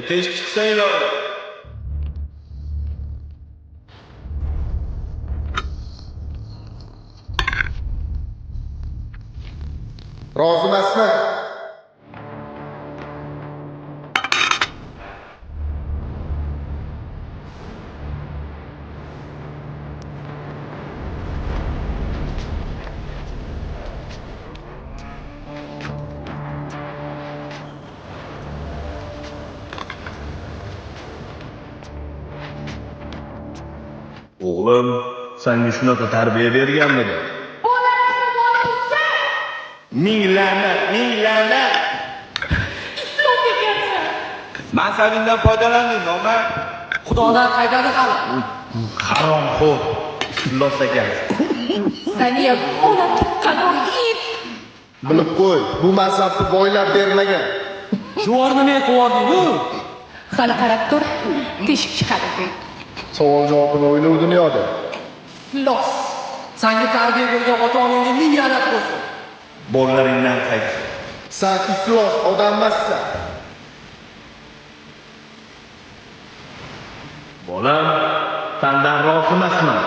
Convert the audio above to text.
Teshib chiqsanglar. Rozi emasman. O'g'lim, senga shunaqa tarbiya berganmidi? Ming la'nat, ming la'nat. Iflos ekansan. Men senindan foydalandim, noma. Xudodan qaytadi hali. Haromxo'r, iflos ekansan. Saniyam ona tuqqan it. Bilib qo'y, bu mansabni boylar bermagan. Juvorni men quvording-ku. Hali qarab tur, teshib chiqadi. Savol javobini o'yla u dunyoda. Iflos. Sanga tarbiya bergan ota-onangga ming la'nat bo'lsin. Bolalaringdan qayt. San iflos odammassan. Bolam, sendan rozi emasman.